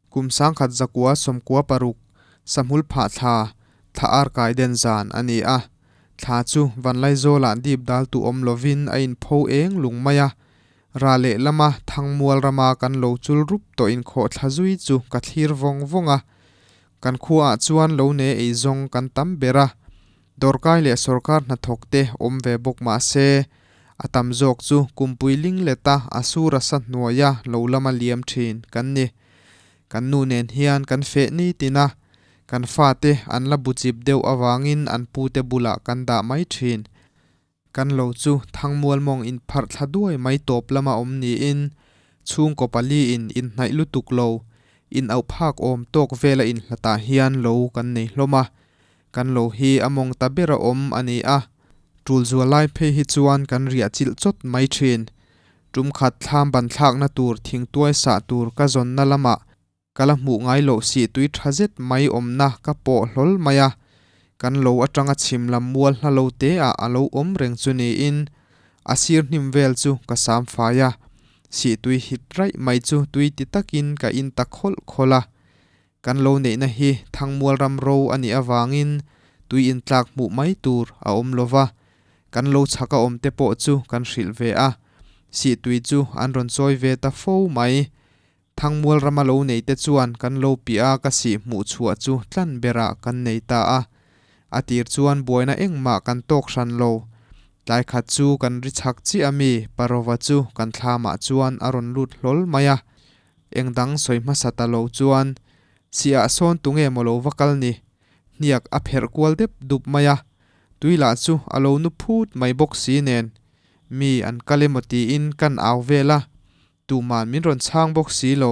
Kum 1996 Sahmul phah thla, thla ar kai den zan a ni a. Thla chu Vanlaizawlah dip daltu awm lovin a inpho eng lung mai a. Ra lehlama Thangmual rama kan lo chul rup tawh inkhawh thla zui chu ka thlir vawng vawng a. Kan khuaah chuan lo ne ei zawng kan tam ber a. Dawrkai leh sawrkar hnathawk te awm ve bawk mah se, a tam zawk chu kumpui ling leta a sur a sa hnuaia lo lama liam thin kan ni. Kan nu nen hian kan feh ni tin a, kan fate an la bu chip deuh avangin an pute bulah kan dah mai thin. Kan lo chu Thangmual mawng inpharh thla duai mai tawp lama awm niin chhungkaw pali in inhnaih lutuk lo, in auh phak awm tawk vela inhlatah hian lo kan nei hlawm a. Kan lo hi a mawng ta bera awm a ni a, tul zual lai phei hi chuan kan riah chilh chawt mai thin. Tum khat thlam ban thlakna tur thingtuai sah tur ka zawnna lamah Ka la hmuh ngai loh sih tui tha zet mai awmna ka pawh hlawl mai a, kan lo atanga chhim lam mual hla lo te ah a lo awm reng chu niin a sir hnim vel chu ka sam fai a, sih tui hit raih mai chu tui ti takin ka in ta khawlh khawlh a. Kan lo neihna hi Thangmual ram ro a nih avangin tui intlak hmuh mai tur a awm lo va, kan lo chhaka awm te pawh chu kan hrilh ve a, sih tui chu an rawn chawi ve ta fo mai. Thangmual rama lo nei te chuan kan lo piah a ka sih hmuh chhuah chu tlan berah kan nei ta a. A tir chuan buaina engmah kan tawk hran lo. Tlai khat chu kan ri chhak chiah a mi Parova chu kan thlamah chuan a rawn lut hlawl mai a. Eng dang sawi hmasa ta lo chuan Sihah sawn tunge maw lo va kal ni? Hniak a pherh kual dep dup mai a. Tui lah chu a lo nu phut mai bawk si nen. Mi an kal emaw tiin kan au vel a. Tuman min rawn chhang bawk si lo,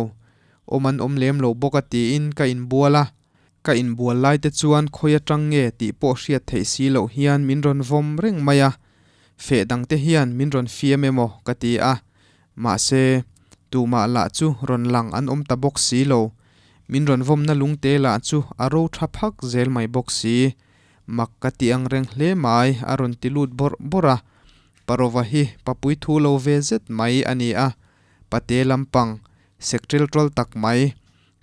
awm an awm lem lo bawk a tiin ka inbual a, ka inbual lai te chuan khawi atang nge tih pawh hriat theih si loh hian min rawn vawm reng mai a, feh dang te hian min rawn fiam emaw ka ti a, mahse tumah lah chu rawn lang an awm ta bawk si lo, min rawn vawmna lungte lah chu a ro tha phak zel mai bawk si, mak ka ti ang reng hle mai a rawn ti lut bawrh bawrh a. Parova hi papui thu lo ve zet mai a ni a, pate lampang, sek ṭil ṭawl tak mai,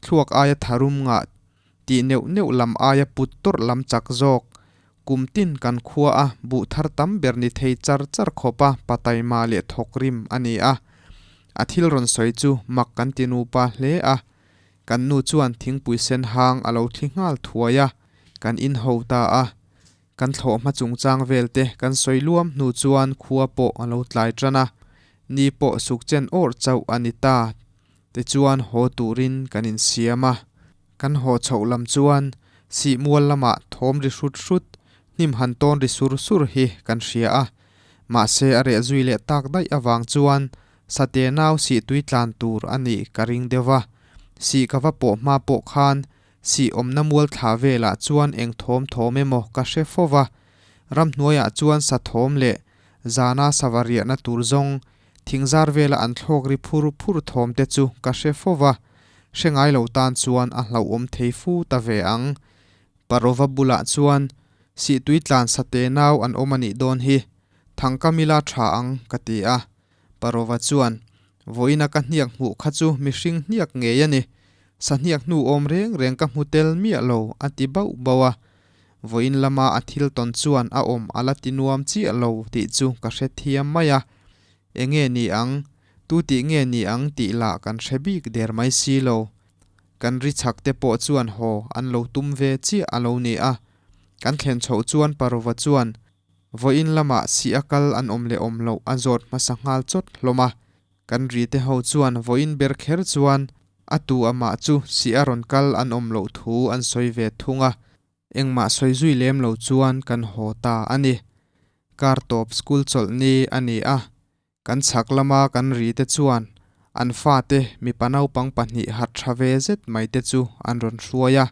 thluak aia tharum ngah tih neuh neuh lam aia put tawrh lam chak zawk, kum tin kan khua a buh thar tam ber ni thei char char khawpa pataima leh thawk rim a ni a. A thil rawn sawi chu mak kan ti nupa hle a, kan nu chuan thingpui sen hang a lo thli nghal thuai a, kan inho ta a. Kan thlawh hma chungchang vel te kan sawi luam hnu chuan khua pawh a lo tlai tan a, ni pawh suk chen awrh chauh a ni ta. Tichuan haw turin kan insiam a. Kan haw chhoh lam chuan Sihmual lamah thawm ri hrut hrut, hnim han tawn ri sur sur hi kan hria a. Mahse a reh zui leh tak daih avang chuan Sate nau sih tui tlan tur a nih ka ring deuh va. Sih ka va pawh hma pawh khan Sih awmna mual thla velah chuan eng thawm thawm emaw ka hre fo va, ramhnuaiah chuan sa thawm leh zana sava riahna tur zawng thingzar vela an thlawk ri phur phur thawm te chu ka hre fo va, hre ngai lo tan chuan a hlauhawm thei fu ta ve ang. Parova bulah chuan sih tui tlan sate nau an awm a nih dawn hi, Thangkamila tha ang ka ti a. Parova chuan, Vawiina ka hniak hmuh kha chu mihring hniak ngei a ni. Sahniak hnu awm reng reng ka hmu tel miah lo, a ti bauh bauh a. Vawiin lama a thil tawn chuan a awm a la ti nuam chiah lo tih chu ka hre thiam mai a. Enge ni ang, tu tih nge ni ang tih lah kan hre bik der mai si lo. Kan ri chhak te pawh chuan haw an lo tum ve chiah a lo ni a. Kan thlen chhoh chuan Parova chuan Vawiin lamah sih a kal an awm leh awm loh a zawt hmasa nghal chawt hlawm a. Kan rite ho chuan vawiin ber kher chuan a tu amah chu sih a rawn kal an awm loh thu an sawi ve thung a. Engmah sawi zui lem lo chuan kan haw ta a ni. Kar tawp school chawlh ni a ni a. Kan chhak lama kan rite chuan an fate mipa naupang pahnih harh tha ve zet mai te chu an rawn hruai a.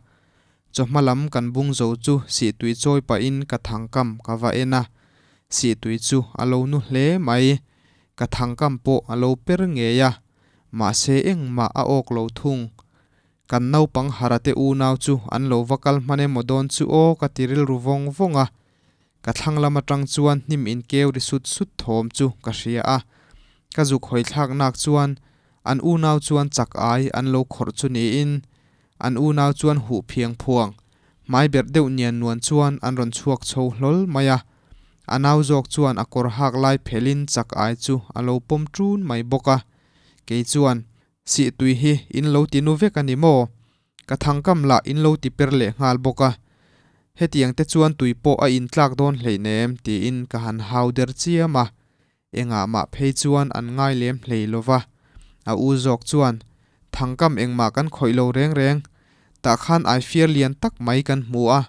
Chawhma lam kan bung zo chu sihtui chawi pahin ka thangkam ka va en a, sihtui chu a lo nu hle mai. Ka thangkam pawh a lo per ngei a, mahse engmah a awk lo thung. Kan naupang harate unau chu an lo va kal hman emaw dawn chu aw ka ti rilru vawng vawng a. Ka thlang lam atang chuan hnim inkeu ri sut sut thawm chu ka hria a, ka zuk hawi thlak nak chuan an unau chuan chak ai an lo khawrh chu niin. An unau chuan huh phiang phuang, hmai berh deuh nian nuan chuan an rawn chhuak chho hlawl mai a. A nau zawk chuan a kawr hak lai phelhin chak ai chu a lo pawm ṭun mai bawk a. Kei chuan, Sih tui hi in lo ti nu vek a ni maw? Ka thangkam lah in lo ti per leh nghal bawk a. Hetiang te chuan tui pawh a intlak dawn hleinem tiin ka han hau der chiam a. Engah mah phei chuan an ngai lem hlei lo va. A u zawk chuan, Thangkam engmah kan khawih lo reng reng. Tah khan aifiar lian tak mai kan hmu a,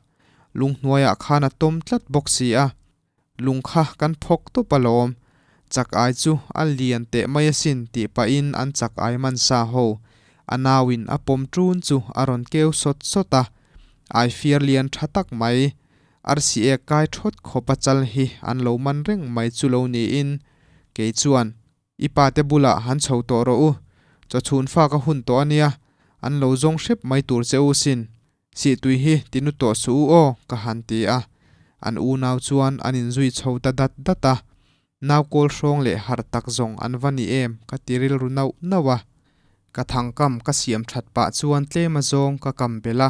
lunghnuaiah khan a tawm tlat bawk si a. Lung kha kan phawk tawp alawm. Chak ai chu a lian teh mai asin tih pahin an chak ai man sa ho a nauin a pawm ṭun chu a rawn keu sawt sawt a. Aifiar lian ṭha tak mai Arsi ek kai thawt khawp a chal hi an lo man reng mai chu lo niin, kei chuan, I pa te bulah han chho tawh rawh u, chawchhun fak a hun tawh a nia, an lo zawng hrep mai tur che u sin, sihtui hi tinu tawh suh u aw, ka han ti a. An unau chuan an inzui chho ta dat dat a, nau kawl hrawng leh harh tak zawng an va ni em ka ti rilru nauh nauh a. Ka thangkam ka siam that pah chuan tlem azawng ka kam belh a,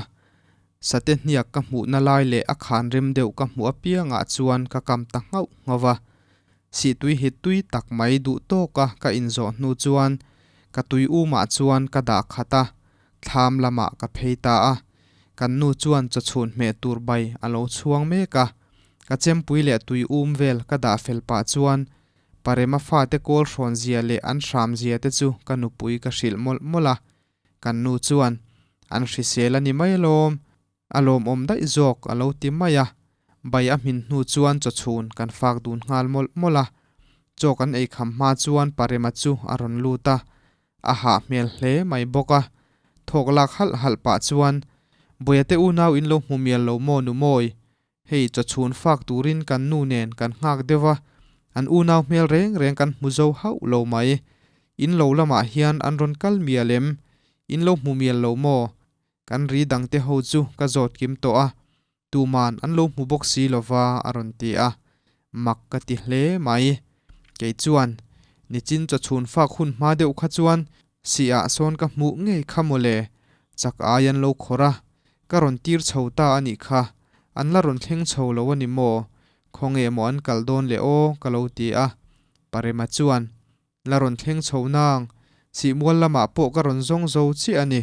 Sate hniak ka hmuhna lai leh a khan rem deuh ka hmuh apiangah chuan ka kam ta nghauh nghauh a. Sihtui hi tui tak mai duh tawka ka inzawh hnu chuan ka tui umah chuan ka dah khat a, thlam lamah ka phei ta a. Kan nu chuan chawchhun hmeh tur bai a lo chhuang mek a. Ka chempui leh tui um vel ka dah fel pah chuan Parema fate kawl hrawn zia leh an hram zia te chu ka nupui ka hrilh mawlh mawlh a. Kan nu chuan, An hrisel a ni mai alawm, a lawmawm daih zawk a lo ti mai a. Bai a hmin hnu chuan chawchhun kan fak dun nghal mawlh mawlh a. Chaw kan ei kham hma chuan Parema chu a rawn lut a, a hah hmel hle mai bawk a. Thawk lak halh halh pah chuan, Bawihate unau in lo hmu mial lo maw nu mawi? Hei chawchhun fak turin kan nu nen kan nghak deuh a, an unau hmel reng reng kan hmu zo hauh lo mai. In lo lamah hian an rawn kal mial em? In lo hmu mial lo maw? Kan ri dangte ho chu ka zawt kim tawh a, tuman an lo hmu bawk si lova a rawn ti a, mak ka ti hle mai. Kei chuan, Nichin chawchhun fak hun hma deuh kha chuan Sihah sawn ka hmuh ngei kha mawle, chak ai an lo khawrh a, ka rawn tir chho ta a nih kha, an la rawn thleng chho lo a ni maw, khawnge maw an kal dawn le aw ka lo ti a, Parema chuan, La rawn thleng chho nang, Sihmual lamah pawh ka rawn zawng zo chiah a ni,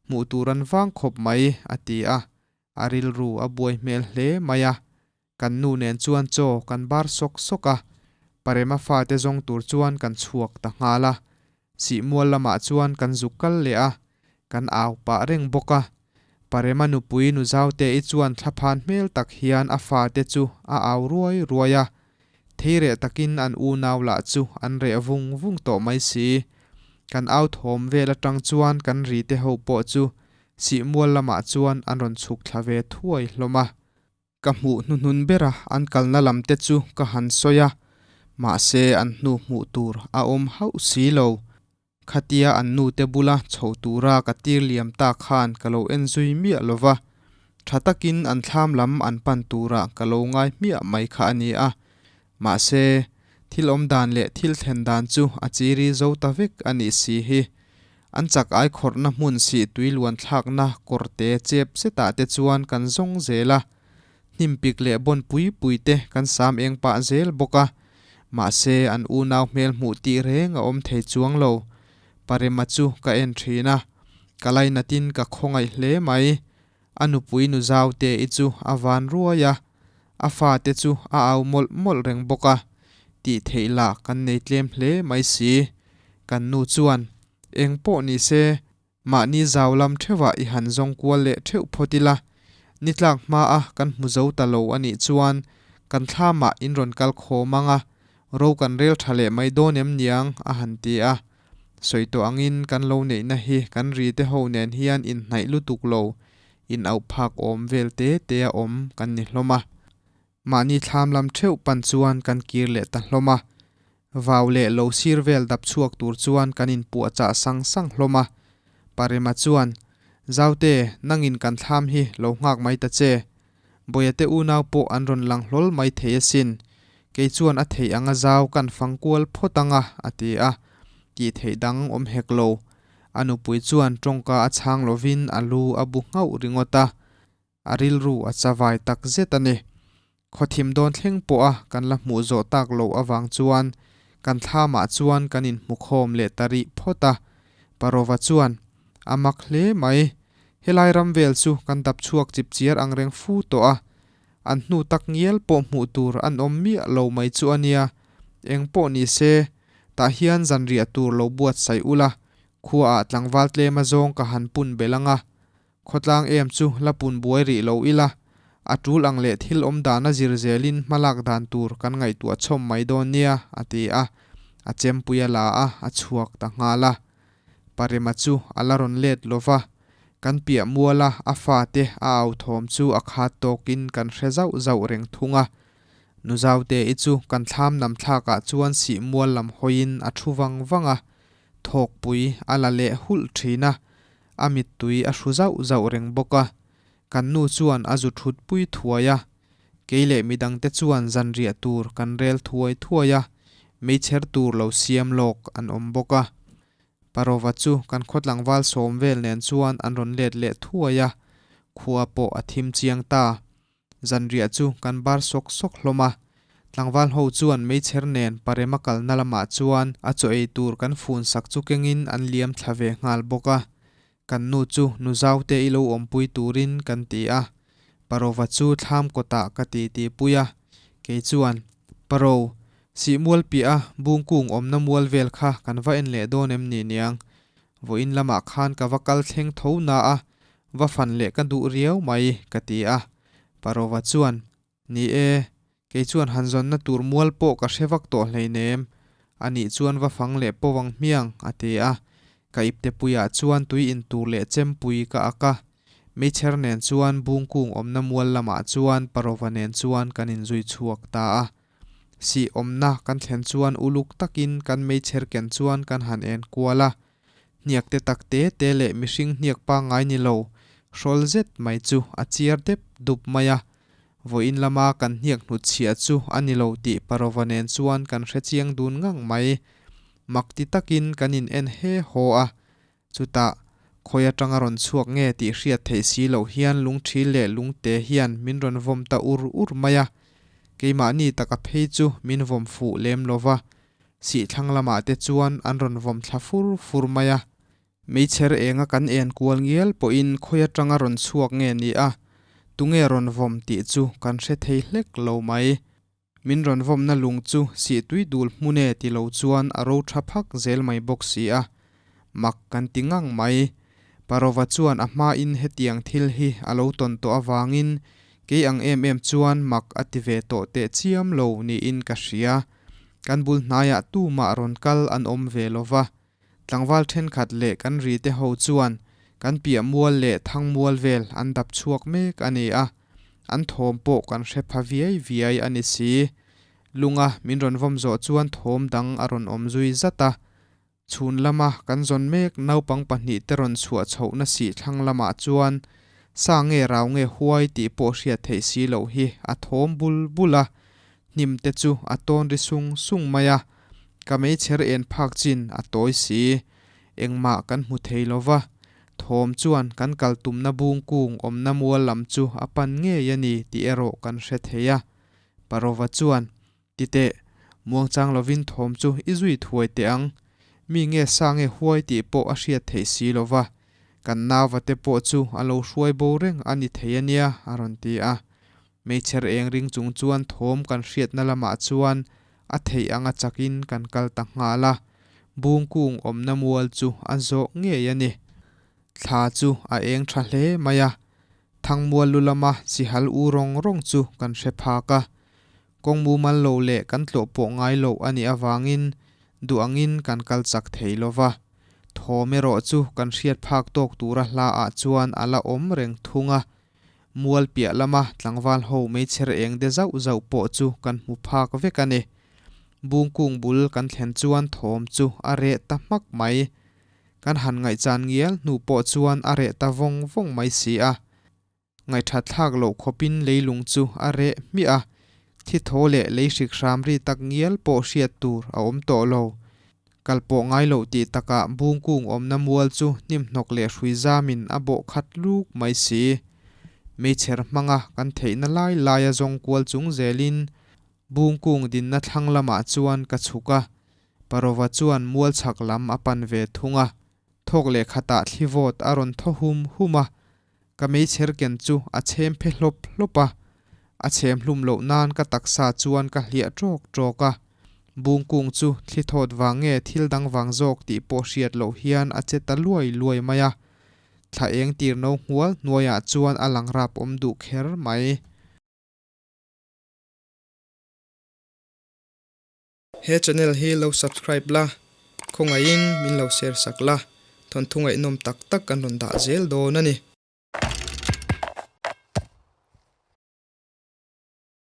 hmuh tur an vang khawp mai a ti a, a rilru a buai hmel hle mai a, Kan nu nen chuan chaw kan bar sawk sawk a, Parema fate zawng tur chuan kan chhuak ta nghal a. Sihmual lamah chuan kan zuk kal leh a, kan au pah reng bawk a. Parema nupui nu Zaute-i chuan thlaphan hmel tak hian a fate chu a au ruai ruai a. Theireh takin an unau lah chu an reh vung vung tawh mai si. Kan au thawm vel atang chuan kan rite ho pawh chu Sihmual lamah chuan an rawn chhuk thla ve thuai hlawm a. Ka hmuh hnuhnun bera an kalna lam te chu ka han sawi a, mahse an hnu hmuh tur a awm hauh si lo. Khatia an nu te bula chho tura ka tir liam ta khan ka lo en zui miah lo va, tha takin an thlam lam an pan turah ka lo ngai hmiah mai kha a ni a. Mahse, thil awm dan leh thil thlen dan chu a chiri zo ta vek a nih si hi. An chak ai khawrhna hmun sih tui luan thlakna kawrte chep zetah te chuan kan zawng zel a, hnim pik leh bawn pui pui te kan sam eng pah zel bawk a. Mahse, an unau hmel hmuh tih reng a awm thei chuang lo. Parema chu ka en thin a, ka lainatin ka khawngaih hle mai. A nupui nu Zaute i chu a van ruai a, a fate chu a au mawlh mawlh reng bawk a, tih theih lah kan nei tlem hle mai si. Kan nu chuan, Eng pawh ni se, mahni zau lam theuhah i han zawng kual leh theuh phawt ila, ni tlak hma a kan hmu zo ta lo a nih chuan kan thlamah in rawn kal khawm ang a, ro kan rel tha leh mai dawn em niang a han ti a. Sawi tawh angin kan lo neihna hi kan ri te ho nen hian inhnaih lutuk lo, in auh phak awm vel te te a awm kan ni hlawm a. Mahni thlam lam theuh pan chuan kan kir leh ta hlawm a. Vau leh lo sir vel dap chhuak tur chuan kan inpuahchah sang sang hlawm a. Parema chuan, Zaute, nangin kan thlam hi lo nghak mai ta che. Bawihate unau pawh an rawn lang hlawl mai thei asin. Kei chuan a theih anga zau kan fang kual phawt anga, a ti a. Tih theih dang awm hek lo. A nupui chuan tawngka a chhang lovin a lu a bu nghauh ringawt a, a rilru a chavai tak zet a ni. Khawthim dawn thleng pawha kan la hmuh zawh tak loh avang chuan kan thlamah chuan kan inhmukhawm leh ta rih phawt a. Parova chuan, A mak hle mai, helai ram vel chu kan dap chhuak chip chiar ang reng fu tawh a, an hnu tak ngial pawh hmuh tur an awm miah lo mai chu a nia, eng pawh ni se, tah hian zanriah tur lo buatsaih ula, khuaah tlangval tlem azawng ka han pun belh ang a, Khawtlang em chu la pun buai rih lo ila, a tul ang leh thil awm dana zir zelin hmalak dan tur kan ngaihtuah chhawm mai dawn nia, a ti a. A chempui a la a, a chhuak ta nghal a. Parema chu a la rawn let lo va, kan piah muala a fate a au thawm chu a khat tawkin kan hre zauh zauh reng thung a. Nuzaute-i chu kan thlam nam thlakah chuan sih mual lam hawiin a thu vang vang a, thawkpui a la leh hulh thin a. A mittui a hru zauh zauh reng bawk a, kan nu chuan a zu thut pui thuai a, kei leh midangte chuan zanriah tur kan rel thuai thuai a, meichher tur lo siam lawk an awm bawk a. Parova chu kan khaw tlangval sawm vel nen chuan an rawn let leh thuai a, khua pawh a thim chiang ta. Zanriah chu kan bar sawk sawk hlawm a, tlangval ho chuan meichher nen Parema kalna lamah chuan a chaw ei tur kan fun sak chu kengin an liam thla ve nghal bawk a. Kan nu chu nu zaute i lo awmpui turin kan ti a, Parova chu thlam kawtah ka ti ti pui a, kei chuan, Paro, sihmual piah a bungkung awmna mual vel kha kan va en leh dawn em ni niang? Vawiin lamah khan ka va kal thleng tho na a, Va fan leh ka duh riau mai, ka ti a. Parova chuan, Ni e, kei chuan han zawnna tur mual pawh ka hre vak tawh hleinem. Anih chuan va fang leh pawh ang hmiang, a ti a. Ka iptepuiah chuan tui in tur leh chempui ka ak a. Meichher nen chuan bungkung awmna mual lamah chuan Parova nen chuan kan inzui chhuak ta a. Sih awmna kan thlen chuan uluk takin kan meichher ken chuan kan han en kual a. Hniak te tak te te leh mihring hniak pangngai ni lo, hrawl zet mai chu a chiar dep dup mai a. Vawiin lama kan hniak hnut chhiah chu a ni lo tih Parova nen chuan kan hre chiang dun ngang mai. Mak ti takin kan in en he haw a. Chutah, khawi atanga rawn chhuak nge tih hriat theih si loh hian lungthil leh lungte hian min rawn vawm ta ur ur mai a. Keimahni taka phei chu min vawm fuh lem lo va. Sih thlang lamah te chuan an rawn vawm thla fur fur mai a. Meichher enga kan en kual ngial pawhin khawi atanga rawn chhuak nge ni a, tunge rawn vawm tih chu kan hre thei hlek lo mai. Min rawn vawmna lung chu sih tui dul hmun e ti lo chuan a ro tha phak zel mai bawk si a. Mak kan ti ngang mai. Parova chuan a hmain hetiang thil hi a lo tawn tawh avangin kei ang em em chuan mak a ti ve tawh teh chiam lo niin ka hria. Kan bul hnaiah tumah rawn kal an awm ve lo va, tlangval thenkhat leh kan ri te ho chuan kan piah mual leh thang mual vel an dap chhuak mek a ni a, an thawm pawh kan hre pha viai viai a ni si. Lunga min rawn vawm zawh chuan thawm dang a rawn awm zui zat a, Chhun lama kan zawn mek naupang pahnihte rawn chhuah chhohna sih thlang lamah chuan sa nge rau nge huai tih pawh hriat theih si loh hi a thawm bul bul a, hnim te chu a tawn ri sung sung mai a, ka meichher en phak chin a tawi si. Engmah kan hmu thei lo va, thawm chuan kan kal tumna bung kung awmna mual lam chu a pan ngei a ni tih erawh kan hre thei a. Parova chuan Ti teh, muangchang lovin thawm chu i zui thuai teh ang. Mi nge sa nge huai tih pawh a hriat theih si lo va, kan nauva te pawh chu a lo hruai bo reng a ni thei a nia, a rawn ti a. Meichher eng ring chung chuan thawm kan hriatna lamah chuan a theih anga chakin kan kal ta nghal a, bungkung awmna mual chu a zawh ngei a ni. Thla chu a eng tha hle mai a, thangmual lu lama sihal u rawng rawng chu kan hre phak a. Kawng mumal lo leh kan tlawh pawh ngai loh a nih avangin duh angin kan kal chak thei lo va. Thawm erawh chu kan hriat phak tawk tura hla ah chuan a la awm reng thung a. Mual piah lama tlangval ho meichher eng de zauh zauh pawh chu kan hmu phak vek a ni. Bungkung bul kan thlen chuan thawm chu a reh ta hmak mai. Kan han ngaihchan ngial hnu pawh chuan a reh ta vawng vawng mai si a. Ngaihthat thlak loh khawpin leilung chu a reh hmiah a, thi thaw leh lei hrik hram ri tak ngial pawh hriat tur a awm tawh lo. Kal pawh ngai loh tih takah bung kung awmna mual chu hnim hnawk leh hrui zamin a bawh khat luk mai si. Meichher hmanga kan theihna lai laia zawng kual chung zelin bung kung dinna thlang lamah chuan ka chhuk a, Parova chuan mual chhak lam a pan ve thung a. Thawk leh khatah thli vawt a rawn thaw hum hum a, ka meichher ken chu a chhem phe hlawp hlawp a, a chhem hlum loh nan ka taksa chuan ka hliah ṭawk ṭawk a. Bung kung chu thli thawt vang nge thil dang vang zawk tih pawh hriat loh hian a che ta luai luai mai a, thla eng tir no nghual hnuaiah chuan a lang rap awm duh kher mai. He channel hi lo subscribe la, khawngaihin min lo share sak la, thawnthu ngaihnawm tak tak kan rawn dah zel dawn a ni.